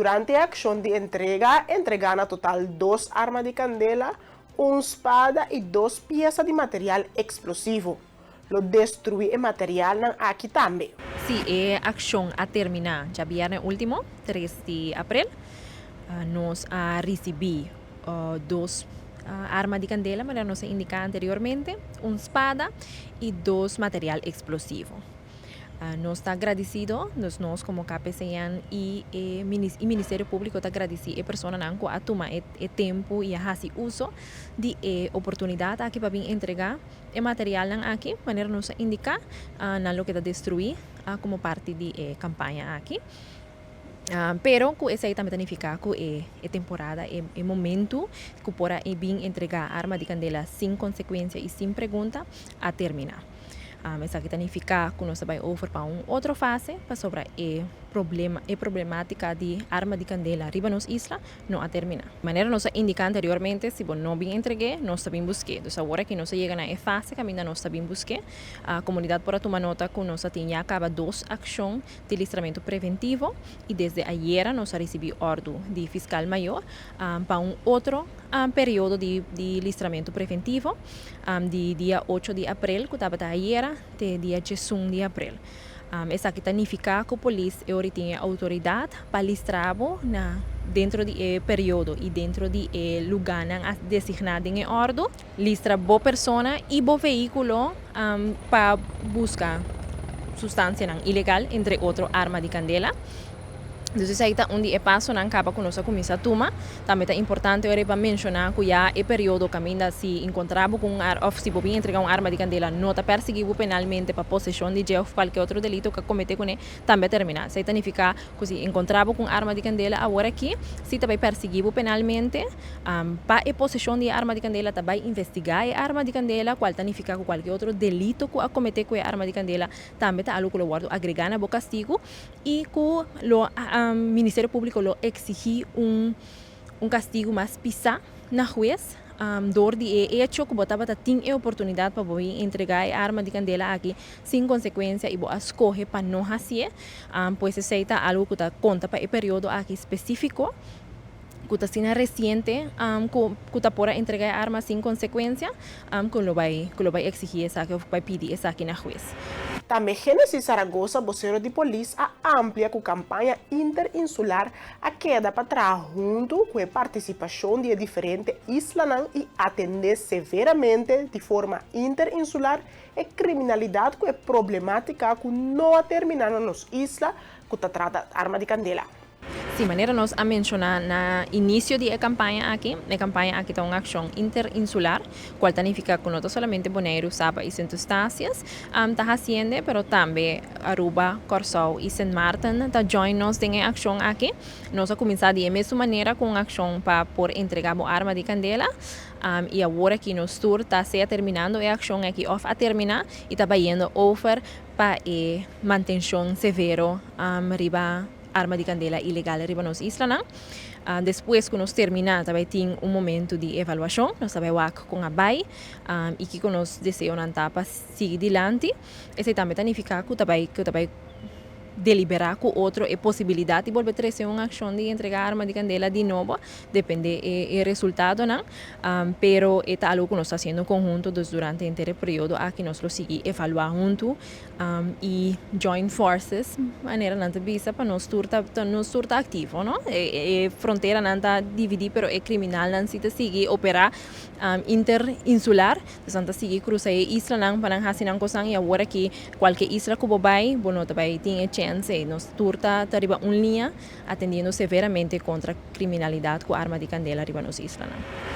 Durante e akshon di entrega, a entregá na total dos arma di kandela, un spada i dos piesa di material eksplosivo. Lo destruí e materialnan aki tambe. Sí, e akshon a terminá djabièrnè último, 3 di aprel. Nos a risibí dos arma di kandela, manera nos a indiká anteriormente, un spada i dos material eksplosivo. Nos ta agradesido, dus nos komo KPCN i e Ministerio Públiko ta agradesí e personanan ku a tuma e tempu i a hasi uso di e oportunidat aki pa bin entregá e materialnan aki, manera nos a indiká, nan lo keda destruí komo parti di e kampaña aki. Pero ku esei tambe ta nifiká ku e temporada, e momentu ku por a bin entregá arma di kandela sin konsekuensia i sin pregunta a terminá. Esaki ta nifiká ku nos ta bai over pa un otro fase pasobra e problema, e problemátika di arma di kandela riba nos isla no a terminá. Manera nos a indiká anteriormente, si bo no bin entreg'é, nos ta bin busk'é. Dus awor aki nos a yega na e fase kaminda nos ta bin busk'é. Komunidat por a tuma nota ku nos a tin ya kaba dos akshon di listramentu preventivo i desde ayera nos a risibí òrdu di Fiskal Mayor pa un otro periodo di listramentu preventivo di dia 8 di aprel ku tabata ayera te dia 11 di aprel. Esaki ta nifiká ku polis e ora tin e outoridat pa listra bo na dentro di e periodo i dentro di e lugánan a designá den e òrdu. Listra bo persona i bo vehíkulo pa buska sustansianan ilegal, entre otro arma di kandela. Dus esei ta un di e pasonan kaba ku nos a kuminsá tuma. Tambe ta importante ora pa menshoná ku ya e periodo kaminda si enkontrá bo ku un ar òf si bo bin entregá un arma di kandela no ta persiguí bo penalmente pa poseshon di dje òf kualke otro delito ku a kometé kuné tambe a terminá. Esei ta nifiká ku si enkontrá bo ku un arma di kandela awor aki si ta bai persiguí bo penalmente pa e poseshon di e arma di kandela, ta bai investigá e arma di kandela kual ta nifiká ku kualke otro delito ku a kometé ku e arma di kandela tambe ta algu ku lo wòrdu agregá na bo kastigu. I ku lo Ministerio Públiko lo eksigí un un kastigu mas pisá na hues dor di e echo ku bo tabata tin e oportunidat pa bo bin entregá e arma di kandela aki sin konsekuensia i bo a skohe pa no hasié. Pues esei ta algu ku ta konta pa e periodo aki spesífiko. Ku ta asina resiente ku ta por a entrega e arma sin konsekuensia, ku lo bai eksigí esaki òf bai pidi esaki na hues. Tambe Genesis Zaragoza, bosero di polis, a amplia ku kampaña interinsular a keda pa traha huntu ku e partisipashon di diferente islanan i atendé severamente di forma interinsular e kriminalidat ku e problemátika ku no a terminá na nos isla ku ta trata arma di kandela. Sí, manera nos a menshoná na inisio di e kampaña aki, e kampaña aki ta un akshon interinsular, kual ta nifiká ku no ta solamente Boneiru, Saba i Sint Eustatius ta hasiendo, pero tambe Aruba, Kòrsou i Sint Maarten ta join nos den e akshon aki. Nos a kuminsá di e mesun manera ku un akshon pa por entregá bo arma di kandela i awor aki nos tur ta sea terminando e akshon aki òf a terminá i ta bayendo over pa e mantenshon severo riba arma di kandela ilegal riba nos islanan. Despues ku nos terminá tambe tin un momento di evaluashon, nos ta bai wak kon a bai i kiko nos deseonan ta pa sigui dilanti. Esei tambe ta nifiká ku ta bai deliberá ku otro e posibilidat di bolbe trese un akshon di entregá arma di kandela di nobo, depende e resultadonan, pero e ta algu ku nos ta hasiendo konhunto, dus durante henter e periodo aki nos lo sigui evaluá huntu i join forces, manera nan ta bisa, pa nos tur ta aktivo, no? E fronteranan ta dividí, pero e kriminalnan si ta sigui operá interinsular, dus nan ta sigui krusa e islanan pa nan hasi nan kosnan i awor aki kualke isla ku bo bai, bo no ta bai tin e chèns. Nos tur ta riba un liña atendiendo severamente kontra kriminalidat ku arma di kandela riba nos islanan.